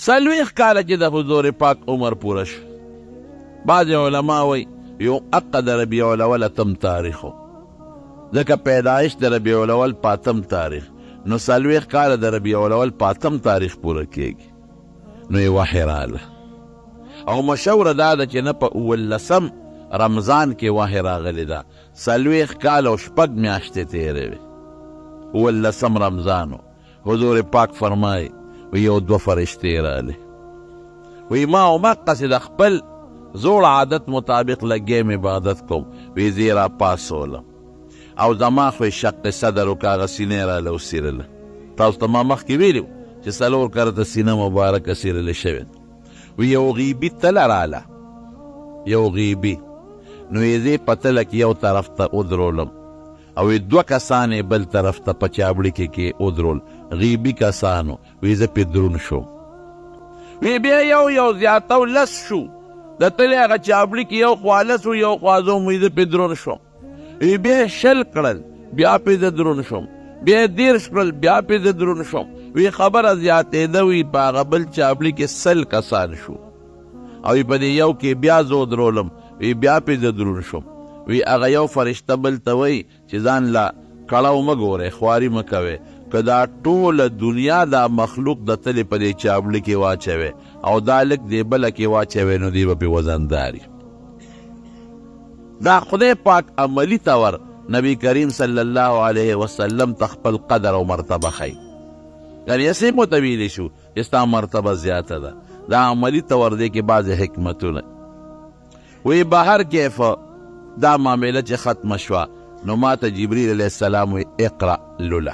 40 کاله چې د حضور پاک عمر پوره شو، بعضې علما وایي یو اقه د ربیع الاول اتم تاریخ و، ځکه پیدایش د ربیع الاول په اتم تاریخ، نو 40 کاله د ربیع الاول په اتم تاریخ پوره کېږي، نو یې وحې راله. او مشهوره دا ده چې نه په 17 رمضان کې وحې راغلې ده، 40 کاله او 6 میاشتې تېرې وې، 17 رمضان و. حضور پاک فرمایي وی یو دوه فرشتې راغلې، وی ما همقسې د خپل زوړ عادت مطابق لګیا یم عبادت کوم، وی زه یې راپاڅولم او زما خو یې شق صدر وکړه، هغه سینه یې راله وڅیرله. تاسو ته ما مخکې ویلي وو چې 4 کرته سینه مبارکه څیرلې شوې ده. وی یو غیبي تله راله، یو غیبي، نو یې زه په تله کې یو طرف ته ودرولم او وی دوه کسان یې بل طرف ته په چابړي کې کې ودرول، غیبي کسانو، وی زه پې درون شوم. وی بیا یو یو زیاتو 10 شو، د تلې هغه چابړي کې یو خوا 10 و یو خوا زه وم، وی زه پې درون شوم. وی بیا 20 کړل، بیا پې زه درون شوم، بیا 30 کړل، بیا پې زه درون شوم. وی خبره زیاتېده، وی په هغه بل چابړي کې 100 کسان شو او وی په دې یو کې بیا زه ودرولم، وی بیا پې زه درون شوم. وی هغه یو فرشته بل ته وایي چې ځان له کړاو مه ګورئ، خواري مه کوئ، که دا ټوله دنیا دا مخلوق د تلې په دې چابړي کې واچوي او دا لږ دې بله کې واچوي نو دی به پې وزنداري. دا خدای پاک عملي طور نبی کریم صلی الله علیه وسلم ته خپل قدر او مرتبه ښیي. یعنې هسې مو ته ویلی شو چې ستا مرتبه زیاته ده، دا عملي طور دی کې بعضې حکمتونه. وی بهر کیف دا معامله چې ختمه شوه نو ما ته جبریل علیه السلام وی اقرأ لوله.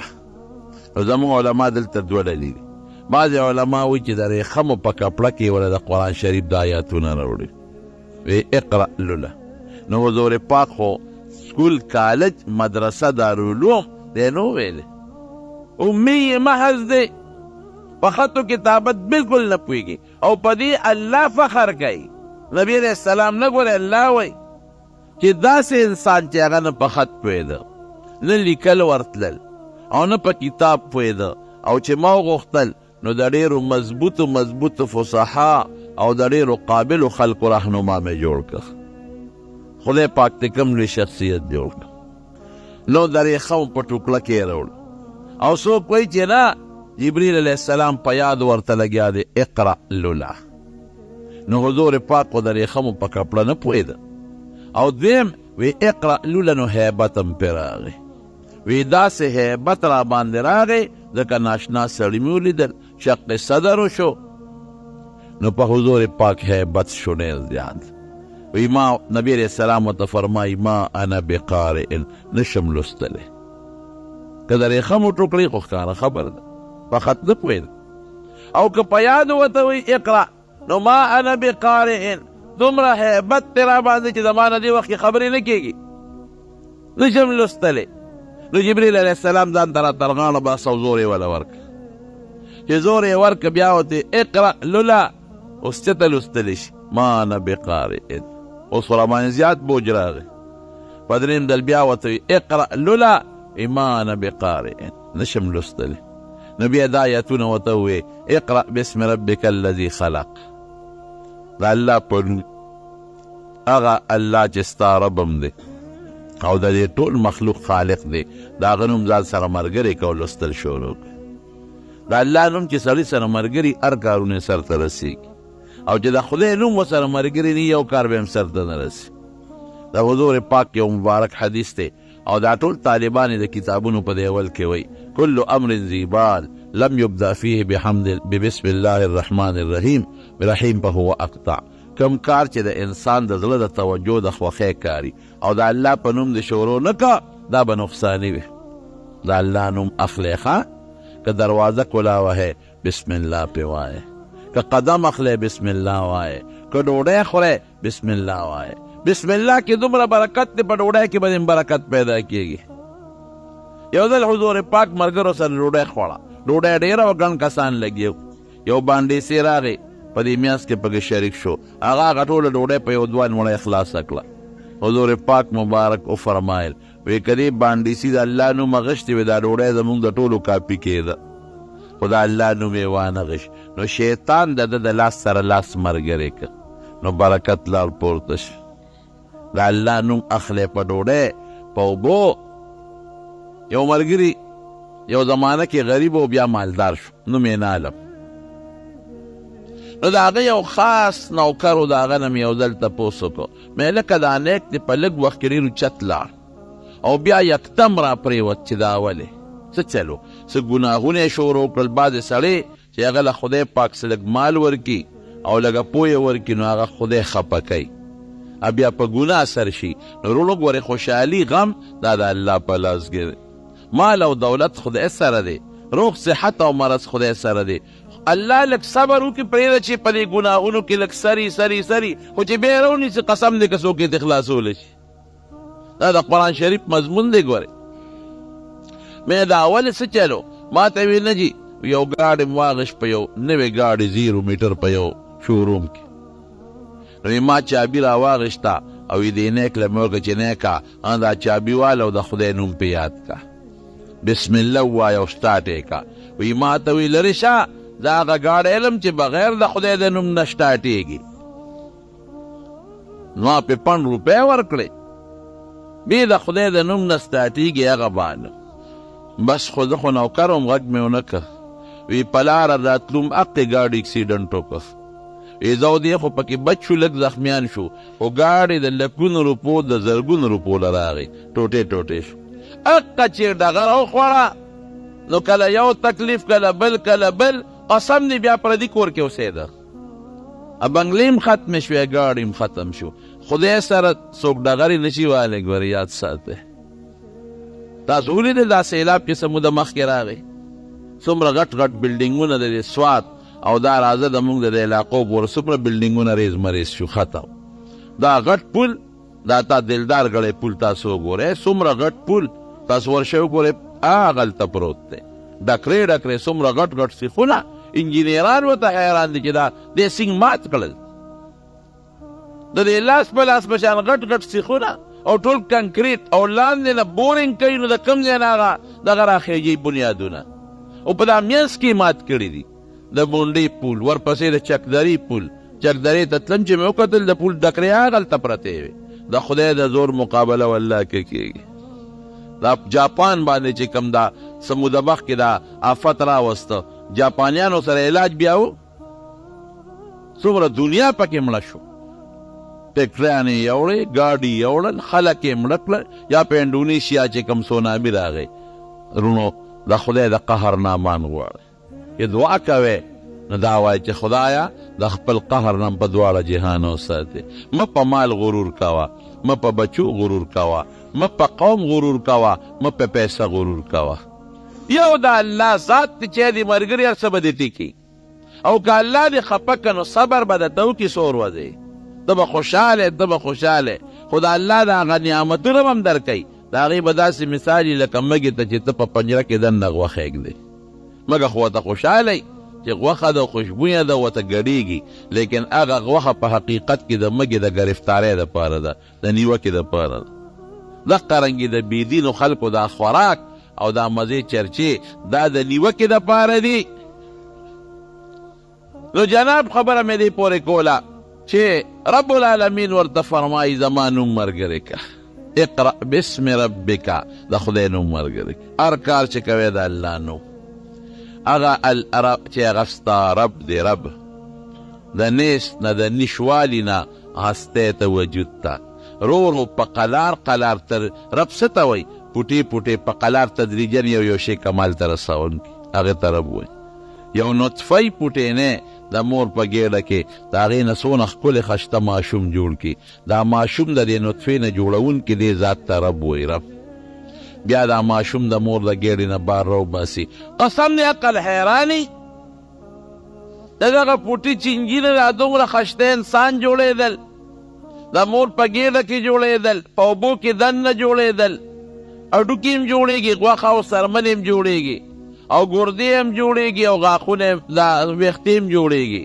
نو زموږ علما دلته دوه ډلې دي. بعضې علما وایي چې د ریښمو په کپړه کې وله د قرآن شریف د آیاتونه راوړي، وی اقرأ لوله. نو حضور پاک خو سکول، کالج، مدرسه، دارالعلوم دی نو ویلې، امي محض دی، په خط و کتابت بالکل نه پوهېږي او په دې الله فخر کوي. نبی علیه السلام نه ګورې الله وایي چې داسې انسان چې هغه نه په خط پوهېده، نه لیکل ورتلل او نه په کتاب پوهېده، او چې ما وغوښتل نو د ډېرو مضبوطو مضبوطو فصحا او د ډېرو قابلو خلکو رهنما مې جوړ کړ. خدای پاک ته کوم لوی شخصیت جوړ کړ. نو د ریښمو په ټوکړه کې یې راوړ. او څوک وایي چې نه جبریل علیه السلام په یاد ورته لګیا دی اقرأ لوله. نو حضور پاک خو د ریښمو په کپړه نه پوهېده. او دویم وی اقرأ لوله، نو هیبت هم پرې راغی. وی داسې هیبت را باندې راغی ځکه ناشنا سړي مې ولیدل، شق صدر وشو، نو په حضور پاک هیبت شو ډېر زیات. وی ما نبی علیه السلام ورته فرمایي ما انا بقارئ، نشم لوستلی. که د ریښمو ټوکړې خو ښکاره خبره ده، په خط نه پوهېده. او که په یاد ورته وایي اقرأ، نو ما انا بقارئ، دومره هیبت دی را باندې چې زما نه دې وخت کې خبرې نه کېږي، نشم لوستلی. نو جبریل علیه السلام ځان ته را تر غاړه باسه او زور یې وله ورکړه. چې زور یې ورکړه بیا ورته اقرأ لوله، اوس څه ته لوستلی شي؟ ما انا بقارئ. اوس خو راباندې زیات بوج راغی. په دریم ځل بیا ورته وایي اقرأ لوله، ما انا بقارئ، نشم لوستلی. نو بیا دا آیتونه ورته ووایي اقرأ باسم ربک الذي خلق، د الله په نوم، هغه الله چې ستا رب هم دی او د دې ټول مخلوق خالق دی، د هغه نوم ځان سره ملګری که او لوستل شروع کړه. د الله نوم چې سړي سره ملګري هر کارونه یې سرته رسېږي، او چې د خدای نوم ورسره ملګری نه یو کار به هم سرته نه رسي. د حضور پاک یو مبارک حدیث دی او دا ټول طالبان یې د کتابونو په دیول کې وایي کل امر ذی بال لم یبدا فیه بحمد ببسم الله الرحمن الرحیم رحیم فهو اقطع. کوم کار چې د انسان د زړه د توجه د خوښۍ کاري او د الله په نوم د شروع نه کا، دا به نقصاني وي. د الله نوم اخلې ښه، که دروازه کلا وهې بسم الله پې وایې، که قدم اخلې بسم الله وایې، که ډوډۍ خورې بسم الله وایې. بسم الله کې دومره برکت دی، په ډوډۍ کې به برکت پیدا کېږي. یو ځل حضور پاک ملګرو سره ډوډۍ خوړه، ډوډۍ ډېره وه، ګڼ کسان لګي. یو باندې راغی په دې میاس کې پکې شریک شو، هغه هغه ټوله ډوډۍ په یو دوه مړی خلاصه کړه. حضور پاک مبارک وفرمایل وی که دې باندې د الله نوم اخیستې وي دا ډوډۍ زموږ د ټولو کاپي کېده. خو د الله نوم یې وانه غش، نو شیطان د ده د لاس سره لاس ملګری کړ، نو برکت لاړ پورته شو. د الله نوم اخلې په ډوډۍ په اوبو. یو ملګري یو زمانه کې غریب او بیا مالدار شو، نوم یې نه علم. نو د هغه یو خاص نوکر و، د هغه نه مې یو ځل تپوس وکړو، مې لکه دا نیک دی په لږ وخت کې ډېر اوچت لاړ او بیا یکدم را پرېوت، چې دا ولې څه چلو، څه ګناهونه یې شروع کړل. بعضې سړی چې هغه له خدای پاک څه لږ مال ورکړي او لږه پوهه ورکړي، نو هغه خدای خپه کوي او بیا په ګناه سر شي. نو وروڼو ګورې، خوشحالي غم دا د الله په لاس کې دی، مال او دولت خدای سره دی، روغ صحت او مرض خدای سره دی. الله لږ صبر وکړي، پرېږده چې په دې ګناهونو کې لږ سري سري سري، خو چې بیا یې راونیسي، قسم دی که څوک یې ترې خلاصولی شي. دا د قرآن شریف مضمون دی. ګورې مې دا ولې څه چلو، ما ته وی نه جي، یو ګاډی مې واخیست په یو نوې ګاډي 0 میټر په یو شوروم کې، نو ما چابي را واخیسته او دې نیک له مې ورکړه چې نیکه دا چابي واله او د خدای نوم پې یاد کا، بسم الله ووایه او سټارټ یې کا. وی ما ته وی لرې شه، زه هغه ګاډی علم چې بغیر د خدای د نوم نه سټارټېږي. نو ما پې 5 روپۍ ورکړې، بې د خدای د نوم نه سټارټېږي هغه باندې. بس خو زه خو نوکر وم، غږ مې ونه کړ. وی په لاره راتلوم اقې ګاډي اکسیډنټ وکړ. وی زه او دی خو پکې بچ شو، لږ زخمیان شو، خو ګاډی د لکونو روپو د زرګونو روپو له راغی، ټوټې ټوټې شو. اقه چې ډغره وخوړه، نو کله یو تکلیف کله بل کله بل، قسم دی بیا پردي کور کې اوسېده. بنګلې هم ختمې شوې، ګاډي هم ختم شو. خدای سره څوک ډغرې نشي والی، ګورې یاد ساتئ. تاسو ولیدل دا سیلاب چې څه موده مخکې راغی، څومره غټ غټ بلډینګونه د دې سوات او دا راځه د موږ د علاقو پورې څومره بلډینګونه ریز مریز شو، ختم. دا غټ پول، دا تا دلدار ګړی پول تاسو وګورئ، څومره غټ پول تاسو ورشئ وګورئ، هغلته پروت دی، ډکرې ډکرې څومره غټ غټ سیخونه. انجینران ورته حیران دي چې دا دې څنګه مات کړل، د دې لاس په لاس په شان غټ غټ سیخونه او ټول کنکریټ او لاندې نه بورینګ کوي، نو د کوم ځای نه هغه دغه راخېږي بنیادونه، او په دا منځ کې مات کړي دي. د بونډې پول، ورپسې د چکدرې پول، چکدرې ته تلم چې مې وکتل د پول ډکرې هغلته پرتې وې. د خدای د زور مقابله والله کې کېږي. دا جاپان باندې چې کوم دا څه موده مخکې دا آفت راوسته، جاپانیانو سره علاج بیا و، څومره دنیا پکې مړه شو، ټیکټریانې یې یوړې، ګاډي یې یوړل، خلک یې مړه کړل. یا په انډونیشیا چې کوم سونامي راغی، وروڼو د خدای د قهر نه امان غواړئ. چې دعا کوې نو دا وایه چې خدایه د خپل قهر نه په دواړه جهانو وساتې. مه په مال غرور کوه، مه په بچو غرور کوه، مه په قوم غرور کوه، مه په پیسه غرور کوه. یو د الله ذات دی چې دې ملګري هر څه به دې ټیکي، او که الله دې خفه کړه نو صبر به درته وکړي څو ورځې، ته به خوشحاله، ته به خوشحاله، خو د الله د هغه نعمتونه به هم درکوي. د هغې به داسې مثال وي لکه مږې ته چې ته په پنجره کې دننه غوښه ږدې، مګر خو ورته خوشحاله وي چې غوښه ده، خوشبویه ده، ورته ګډېږي، لیکن هغه غوښه په حقیقت کې د مږې د ګرفتارۍ دپاره ده، د نیوکې دپاره ده. دقه رنګې د بې دینو خلکو دا خوراک او دا مزې چرچې دا د نیوکې دپاره دي. نو جناب خبره مې دې پورې کوله چې رب العالمین ورته فرمایي زما نوم ملګری که، اقرأ باسم ربک، د خدای نوم ملګری که، هر کار چې کوې د الله نوم، هغه الرب چې هغه ستا رب دی، رب د نیست نه د نشوالي نه هستۍ ته وجود ته رو رو په قلار قلار تر رب څه ته وایي، پوټې پوټې په قلار تدریجا یو یو شی کمال ته رسوونکي هغه ته رب وایي. یو نطفه یې پوټینی د مور په ګېډه کې د هغې نه څونه ښکلی خشته ماشوم جوړ کړي، دا ماشوم د دې نطفې نه جوړونکي دې ذات ته رب وایي. رب بیا دا ماشوم د مور د ګېډې نه بار راوباسي. قسم دی عقل حیراني د دغه پوټي چینجي نه دا دومره خشته انسان جوړېدل، د مور په ګېډه کې جوړېدل، په اوبو کې دننه جوړېدل، هډوکي هم جوړېږي، غوښه او څرمنې هم جوړېږي، او ګردې هم جوړېږي، او غاښونه هم، دا ویښتې هم جوړېږي.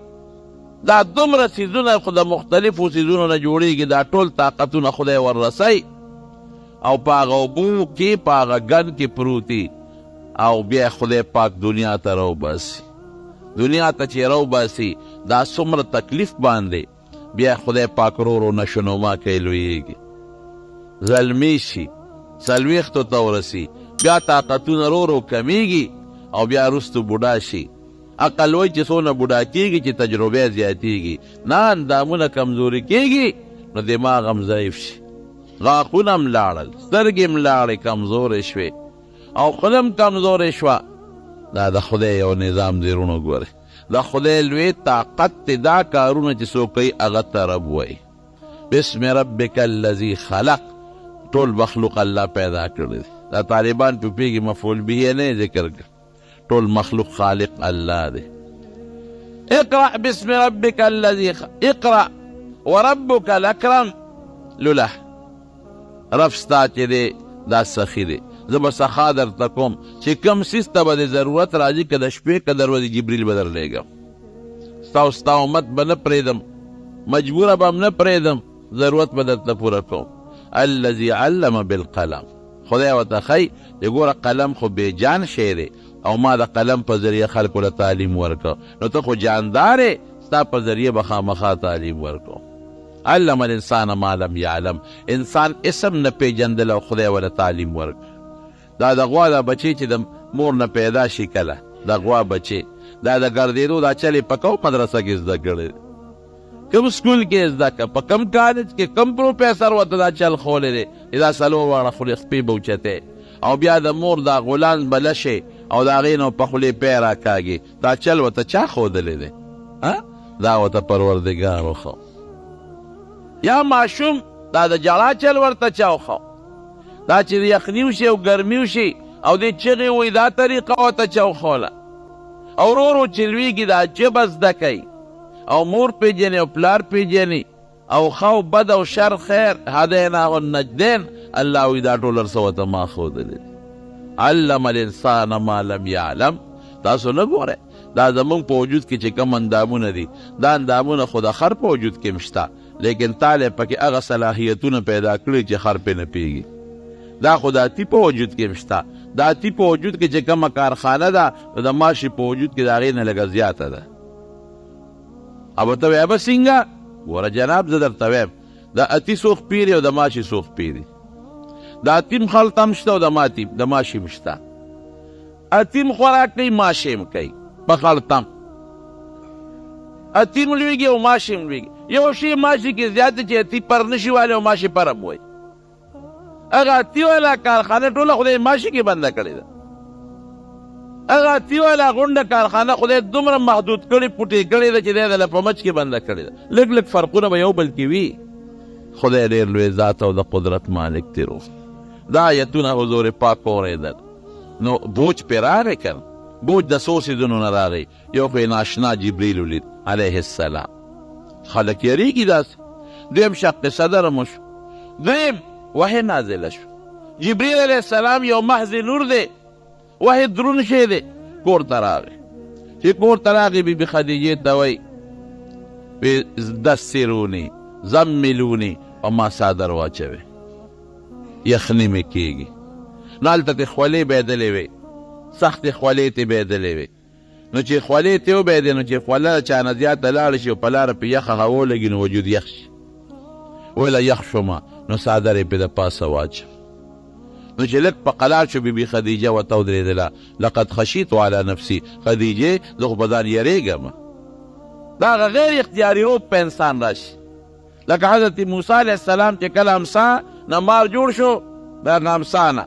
دا دومره څیزونه خو د مختلفو څیزونو نه جوړېږي، دا ټول طاقتونه خدای وررسوي او په هغه اوبو کې په هغه ګن کې پروت دي. او بیا خدای پاک دنیا ته راوباسي. دنیا ته چې راوباسي دا څومره تکلیف باندې بیا خدای پاک ورو ورو نشونما کوي، لویېږي، زلمی شي، 40 ته ورسي، بیا طاقتونه ورو ورو کمیږي او بیا وروسته بوډا شي. عقل وایي چې څونه بوډا کېږي چې تجربه زیاتېږي، نه اندامونه کمزوري کېږي نو دماغ هم ضعیف شي، غاښونه هم لاړل، سترګې هم لاړې، کمزورې شوې او خوله هم کمزورې شوه. دا د خدای یو نظام دی وروڼو، ګورئ د خدای لوی طاقت دی. دا کارونه چې څوک کوي هغه ته رب وایي. بسم ربک الذي خلق، ټول مخلوق الله پیدا کړی دی. دا طالبان ټوپېږي، مفعول به یې نه ذکر کړ، ټول مخلوق خالق الله دی. اقرأ باسم ربک الذي اقرأ وربک الاکرم. لوله رب ستا چې دی دا سخي دی، زه به سخا درته کوم چې کوم څیز ته به دې ضرورت راځي، که د شپې که د ورځې جبریل به درلېږم، ستا او ستا امت به نه پرېږدم، مجبوره به هم نه پرېږدم، ضرورت به درته پوره کوم. الذي علم بالقلم، خدای ورته ښایي چې ګوره قلم خو بې جان شی دی او ما د قلم په ذریعه خلکو له تعلیم ورکړ، نو ته خو جاندار یې، ستا په ذریعه به خامخا تعلیم ورکړو. علم الانسان ما لم یعلم، انسان اسم نه پیژندل او خدای وله تعلیم ورکړ. دا د غوا دا بچی چې د مور نه پیدا شي، کله د غوا بچی دا د ګرځېدو دا چل یې په کوم مدرسه کې زده کړی، کوم سکول کې زده کړه، په کوم کالج کې کوم پروفیسر ورته دا چل ښوولی دی چې دا څلور واړه خولې خپې به اوچتې او بیا د مور دا غولان به لشې او د هغې نه په خولې پی راکاږي، دا چل ورته چا ښودلی دی؟ دا ورته پروردګار وښو. یا ماشوم دا د ژړا چل ورته چا وښو، دا چې یخني وشي او ګرمي وشي او دې چغې وایي دا طریقه ورته چا وښوله. او ورو ورو چې لویږي دا ژبه زده کوي او مور پیژني او پلار پیژني او ښه او بد او شر خیر، هدیناه النجدین، الله وایي دا ټول هر څه ورته ما ښودلي دي. علم الانسان ما لم یعلم. تاسو نه ګورئ دا زمونږ په وجود کې چې کوم اندامونه دي، دا اندامونه خو د خر په وجود کې هم شته، لیکن تاله پکې هغه صلاحیتونه پیدا کړي چې خر پرې نه پوهېږي. دا خو د اتي په وجود کې هم شته، د اتي په وجود کې چې کومه کارخانه ده نو د ماشي په وجود کې د هغې نه لږه زیاته ده. او ته وایې به څنګه؟ ګوره جناب زه درته وایم، د اتي څو خپې دي او د ماشي څو خپې دي. د اتیم خلطه هم شته او د ماشي هم شته. اتیم خوراک کوي، ماشي هم کوي په خړتم. اتیم لویږي او ماشي هم لویږي. یو شی ماشي کې زیات چې اتي پر نشي والی او ماشي پر هم وایي. هغه اتي والا کارخانه ټوله خدای ماشي کې بنده کړې ده. هغه اتي والا غونډه کارخانه خدای دومره محدود کړې، پوټې کړې ده چې دی دله په مچ کې بنده کړې ده. لږ لږ فرقونه به یو بل کې وي. خدای ډېر لوی ذات او د قدرت مالک دی. روح دا آیتونه حضور پاک اورېدل نو بوج پرې راغی که نه، بوج د څو څیزونو نه راغی. یو خو یې ناشنا جبریل ولید علیه السلام، خلک یریږي داسې. دویم شق صدر مو شو. دویم وحی نازله شو. جبریل علیه السلام یو محض نور دی، وحی درون شی دی. کور ته راغی، چې کور ته راغی بي بي خدیجې ته وایي دسروني زملوني او ما څادر واچوي، یخني مې کېږي. نو هلته ترې خولې بهېدلې وې، سختې خولې ترې بهېدلې وې. نو چې خولې ترې وبهېدې، نو چې خوله له چا نه زیاته لاړه شي او په لاره پرې یخه هوا ولګي نو وجود یخ شي. ویله یخ شومه، نو څادر یې پرې د پاسه واچوه. نو چې لږ په قلار شو، بي بي خدیجه ورته ودرېدله، لقد خشیت علی نفسي، خدیجې زه خو په ځان یریږم. دا هغه غیر اختیاري روب په انسان راشي، لکه حضرت موسی علیه السلام چې کله امسا نه مار جوړ شو، د هغه امسا نه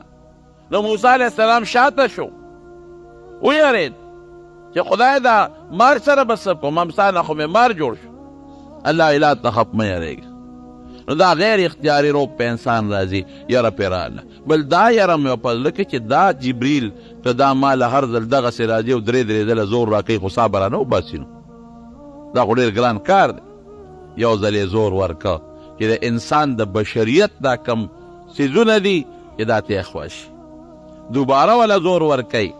نو موسی علیه السلام شاته شو، ویرېد چې خدای دا مار سره به څه کوم، امسا نه خو مې مار جوړ شو. الله لا تخف، مه یریږه. نو دا غیر اختیاري روب په انسان راځي، یره پرې راغله. بل دا یره مې په زړه کې چې دا جبریل که دا ما له هر ځل دغسې راځي او درې درې ځله زور راکوي، خو ساه به رانه وباسي، نو دا خو ډېر ګران کار دی. یو ځل یې زور ورکړ چې د انسان د بشریت دا کم څیزونه دي چې دا ترې اخوا شي. دوباره وله زور ورکوي،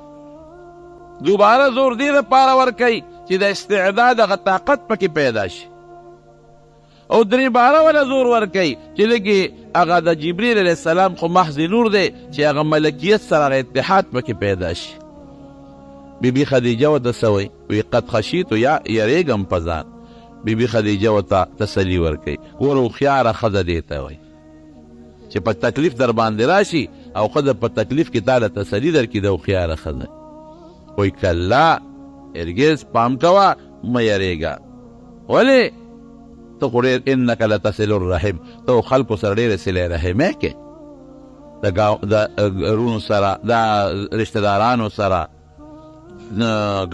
دوباره زور دې دپاره ورکوي چې د استعداد هغه طاقت پکې پیدا شي. او درې باره وله زور ورکوي چې لږې هغه د جبریل علیه السلام خو محض نور دی چې هغه ملکیت سره هغه اتحاد پکې پیدا شي. بی بی خدیجه ورته څه وایي؟ وایي قد خشیت یا یریږم په ځان. بی بی خدیجه ورته تسلي ورکوي، ګوره هوښیاره ښځه دې ته وایي چې په تکلیف در باندې راشي او ښځه په تکلیف کې تاله تسلي درکړي، دا هوښیاره ښځه. وایي کلا، هرګز پام کوه، مه یریږه. ولې؟ ته خو ډېر انک لتصل الرحم، ته خو خلکو سره ډېره صله رحمۍ کوې، د وروڼو سره، د رشته دارانو سره،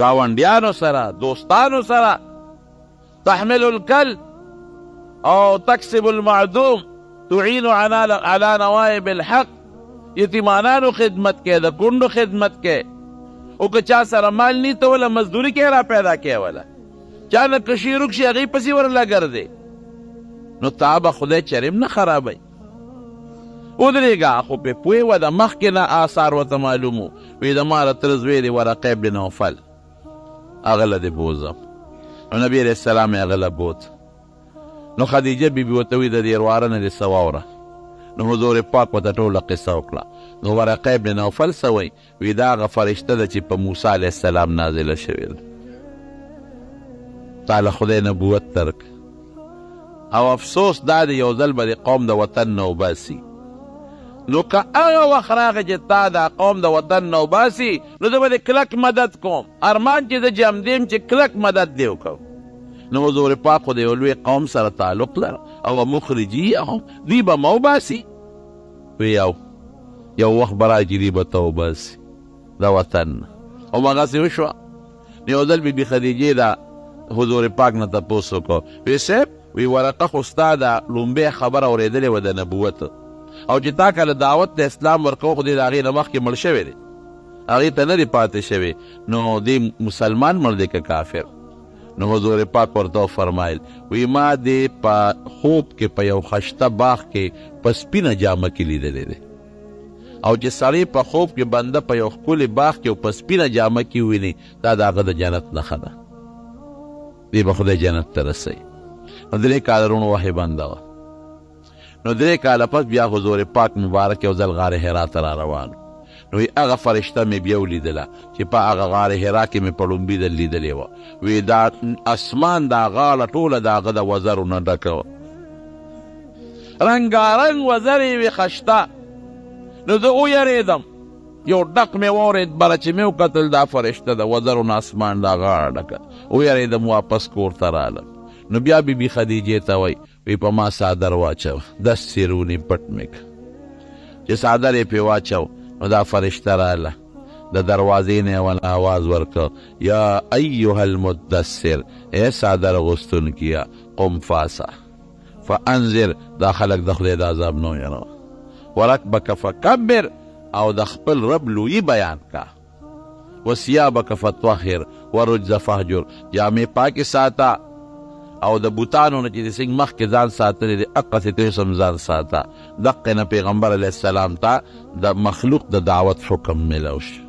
ګاونډیانو سره، دوستانو سره. تحمل الکل او تکسب المعدوم، تعین علی نوائب الحق، یتیمانانو خدمت کې، د کونډو خدمت کې، او که چا سره مال نی ته وله مزدوري کې را پیدا کې، وله چا نه کشي ورک شي هغې پسې ورله ګرځې، نو تا به خدای چرې هم نه خرابوي. ودرېږه، خو پې پوه وه، د مخکې نه آثار ورته معلوم وو. وی د ما د تره زوی دی ورقه ابن نوفل، هغه له دې بوځم. نو نبي علیه السلام یې هغه له بوت. نو خدیجه بي بي ورته وویل د دې ورواره نه دې څه واوره. نو حضور پاک ورته ټوله قصه وکړه. نو ورقه ابن نوفل څه وایي؟ وی دا هغه فرشته ده چې په موسی علیه السلام نازله شوې ده، تا له خدای نبوت درک. او افسوس دا دی یو ځل به د قوم د وطن نه وباسي، نو که هغه وخت راغی چې تا دا قوم د وطن نه وباسي نو زه به دې کلک مدد کوم. ارمان چې زه جمدې یم چې کلک مدد دې وکړم. نو حضور پاک خو د یو لوی قوم سره تعلق لره او مخرجیهم، دوی به مه وباسي. وی یو یو وخت به راشي دوی به ته وباسي د وطن نه. هماغسې وشوه. نو یو ځل بي بي خدیجې د حضور پاک نه تپوس وکړ، وی صاحب، وی ورقه خو ستا د ړومبۍ خبره اورېدلې وه د نبوت، او چې تا کله دعوت د اسلام ورکوه خو دی د هغې نه مخکې مړ شوی دی، هغې ته نه دی پاتې شوی، نو دی مسلمان مړ دی که کافر؟ نو حضور پاک ورته وفرمایل، وی ما دی په خوب کې په یو خشته باغ کې په سپینه جامه کې لیدلی دی، او چې سړی په خوب کې بنده په یو ښکلي باغ کې او په سپینه جامه کې وویني، دا د هغه د جنت نښه ده، دی به خدای جنت ته رسوي. نو 3 کاله روڼ وحې بنده وه. نو 3 کاله پس بیا حضور پاک مبارک یو ځل غار حرا ته را روان، نو وی هغه فرشته مې بیا ولیدله چې په هغه غار حرا کې مې په ړومبي ځل لیدلې وه. وی دا اسمان دا غاړه ټوله د هغه د وزرو نه ډکه وه، رنګارنګ وزرې وې خشته. نو زه ویرېدم، یو ډک مې واورېد، بره چې مې وکتل دا فرشته د وزرو نه اسمان دا غاړه ډکه. ویرېدم، واپس کور ته رالم. نو بیا بي بي خدیجې ته وایي، وی په ما څادر واچوه، دسترونی پټ مې که. چې څادر یې پرې واچو نو دا فرشته راله، د دروازې نه یې ورله اواز ورکړ، یا ایها المدثر، ای څادر اغوستونکیه، قم فاسه فانذر، دا خلک د خدای د عذاب نه ویروه، ورکبک فکبر، او د خپل رب لویي بیان کا، وثیابک فطهر والرجز فاهجر، جامې پاکې ساته او د بوتانو نه چې دې څنګه مخکې ځان ساتلی دی هقسې ته اوس هم ځان ساته. دقې نه پیغمبر علیه السلام ته د مخلوق د دعوت حکم میلاو شو.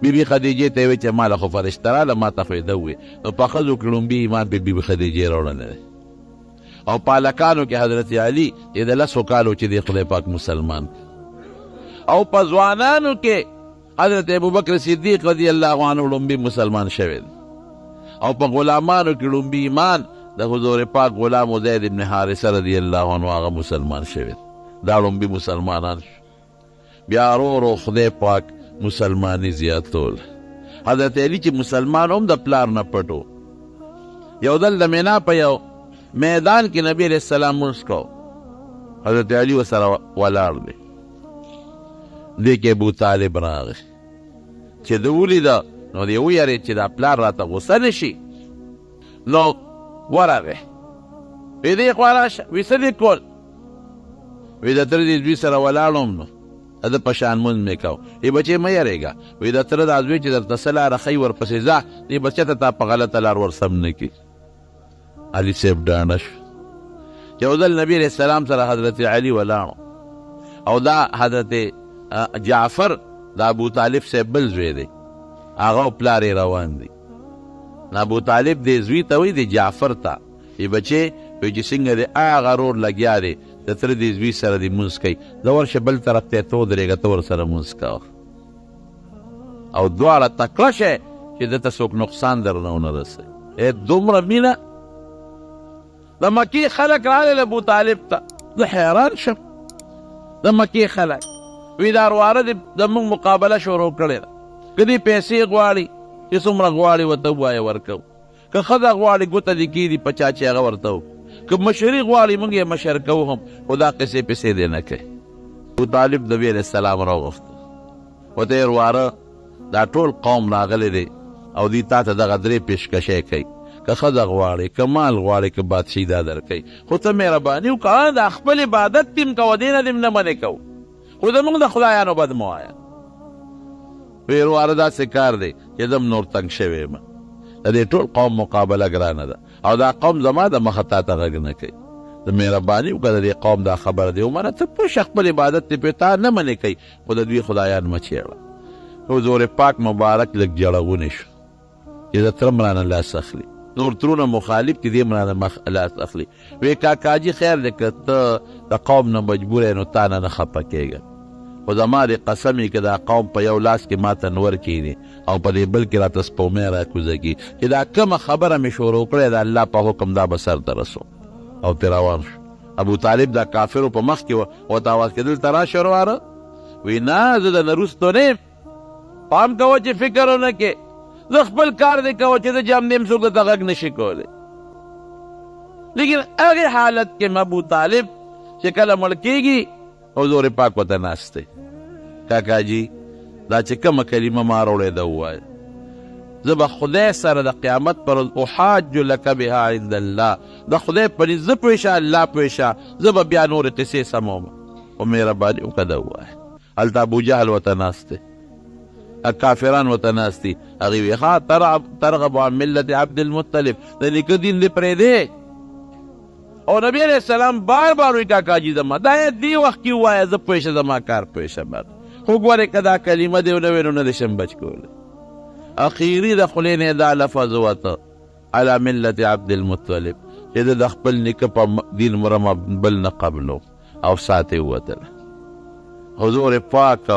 بی بی خدیجې ته یې وویل چې ماله خو فرشته راله، ما ته خو یې ده وویل. نو په ښځو کې ړومبي ایمان پې بی بی خدیجې راوړلی دی، او په هلکانو کې حضرت علي چې د 10 کالو چې دی خدای پاک مسلمان، او په ځوانانو کې حضرت ابوبکر صدیق رضی الله عنه ړومبي مسلمان شوی دی، او په غلامانو کې ړومبي ایمان د حضور پاک غلام زید ابن حارثه رضی الله عنه هغه مسلمان شوی دی. دا ړومبي مسلمانان شو. بیا ورو ورو خدای پاک مسلمانی زیاتول. حضرت علي چې مسلمان هم د پلار نه پټو، یو ځل د مینا په یو میدان کې نبی علیه السلام لمونځ کو، حضرت علي ورسره ولاړ دی. دې کې ابو طالب راغی، چې ده ولیده نو دی ویرېد چې دا پلار راته غوسه نه شي، نو ورغی، وی دې خوا راشه، وی څه دې کول؟ وی د تره دې زوی سره ولاړ وم، نو د ده په شان لمونځ مې کو. وی بچې مه یرېږه، وی د تره دا زوی چې درته څه لاره ښیي ورپسې ځه، دې به چېرته تا په غلطه لار ورسم نه کړي. علي صاحب ډاډه شو. یو ځل نبی علیه السلام سره حضرت علي ولاړو، او دا حضرت جعفر د ابو طالب صاحب بل زوی دی، هغه او پلار یې روان دي. نو ابو طالب دې زوی ته وایي، دې جعفر ته، وی بچې، وی چې څنګه دې هغه رور لګیا دی د تره دې زوی سره دې مونځ کوي، زه ورشه بل طرف ته، ته ودرېږه، ته ورسره مونځ کوه. او دواړه تکړه شئ چې ده ته څوک نقصان درنه ونه رسوي. ای دومره مینه! د مکې خلک راغلل ابو طالب ته، زه حیران شوم. د مکې خلک وی دا ورواره دې زموږ مقابله شروع کړې ده، که دې پیسې غواړي چې څومره غواړي ورته ووایه ورکوو، که ښځه غواړي ګوته دې کېږدي په چا چې هغه ورته وکړو، که مشري غواړي موږ یې مشر کوو هم، خو دا قصې پسې دې نه کوي. ابو طالب نبي علیه السلام راوغوښت، ورته یې ورواره دا ټول قوم راغلی دی او دوی تاته دغه درې پیشکشۍ کوي، که ښځه غواړې، که مال غواړې، که بادشاهي دا درکوي، خو ته مهرباني وکړه دا خپل عبادت دې هم کوه، دې نه دې هم نه منې کوو، خو زموږ د خدایانو بد مه وایه. وی ورواره داسې کار دی چې زه هم نور تنګ شوی یم، د دې ټول قوم مقابله ګرانه ده او دا قوم زما د مخه تاته غږ نه کوي، ته مهرباني وکړه د دې قوم دا خبره دې ومنه، ته پوه شه خپل عبادت دې پرې تا نه منې کوي، خو د دوی خدایان مه چېړه. حضور پاک مبارک لږ جړغونی شو چې د تره رانه لاس اخلي، نور ترونه مخالف دي، دی هم رانه مخ لاس اخلي. وی کاکاجي خیر دی، که ته د قوم نه مجبور یې نو تا نه نه خپه کېږم، خو زما دې قسم وي که دا قوم په یو لاس کې ماته نور کېني او په دې بل کې راته سپومې راکوزه کړي چې دا کومه خبره مې شروع کړې ده الله په حکم دا به سرته رسوم. او ترې روان شو. ابو طالب دا کافرو په مخ کې ورته اواز کړ، دلته راشه ورواره. وی نه زه د نروستو نه یم، پام کوه چې فکر ونه کې، زه خپل کار دې کوه چې زه جام دې څوک درته غږ نشي کولی. لیکن هغې حالت کې ابو طالب چې کله مړ کېږي حضور پاک ورته ناست دی، کاکاجي دا چې کومه کلمه ما راوړې ده ووایه، زه به خدای سره د قیامت پر ورځ احاج لک بها عند الله، د خدای په نزد زه پوه شه الله پوه شه، زه به بیا نورې قصې سموم، خو مهرباني وکړه دا ووایه. هلته ابو جهل ورته ناست دی، کافران ورته ناست دي، هغوی وایي ښه ترغب عن ملت عبد المطلب، د نیکه دین دې پرېږدې. او نبی علیه السلام بار بار وی کاکا جی زما دا یې دې وخت کې ووایه، زه پوه شه زما کار پوه شه بس، خو ګورې که دا کلمه دې ونه وې نو نه دې شم بچ کولی. اخیري د خولې نه دا لفظ ووته علی ملت عبد المطلب چې زه د خپل نیکه په دین مرمه بل نه قبلوم، او ساته یې ووتله. حضور پاک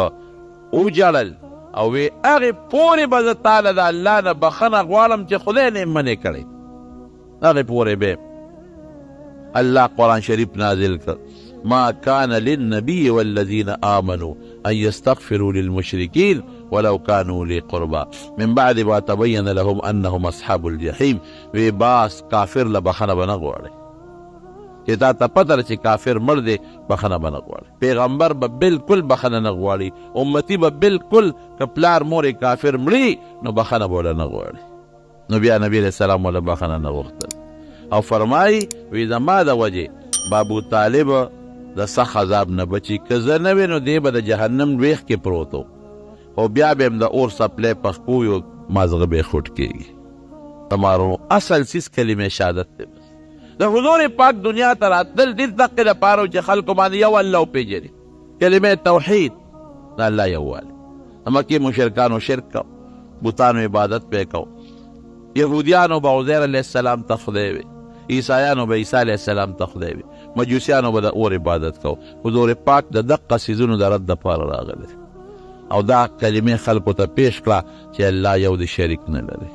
وژړل او وی هغې پورې به زه تاله د الله نه بخښنه غواړم چې خدای نه یې منې کړی، هغې پورې به الله قرآن شریف نازل کړ، ما كان للنبي والذين آمنوا أن يستغفروا للمشركين ولو كانوا أولي قربى من بعد ما تبين لهم أنهم أصحاب الجحيم. وی باس کافر له بخښنه به نه غواړي، چې تا ته پته ده چې کافر مړ دی بخښنه به نه غواړي، پیغمبر به بالکل بخښنه نه غواړي، امتي به بالکل که پلار مور یې کافر مړي نو بخښنه به وله نه غواړي. نو بیا نبی علیه السلام وله بخښنه نه غوښتل او فرمایي وی زما د وجې به ابو طالب د سخت عذاب نه بچي، که زه نه وی نو دی به د جهنم لویښ کې پروت و، خو بیا به هم د اور څپلی په ښپو وي او مازغه به یې خوټ کېږي. زما وروڼو اصل څیز کلمې شهادت دی. بس د حضور پاک دنیا ته راتلل دې دقې لپاره چې خلکو باندې یو الله وپېژني، کلمه توحید د الله یووالی. د مکې مشرکانو شرک کو، بتانو عبادت پې کو، یهودیانو به عزیر علیه السلام ته خدای وي، عیسایانو به عیسی علیه السلام ته خدای وي، مجوسیانو به د اور عبادت کو. حضور پاک د دقه څیزونو د رد دپاره راغلی او دا کلمې خلکو ته پیش کړه چې الله یو دی شریک نه لري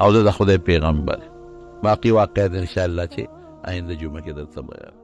او زه د خدای پیغمبر. باقي واقعات انشاءالله چې آینده جمعه کې درته بیان.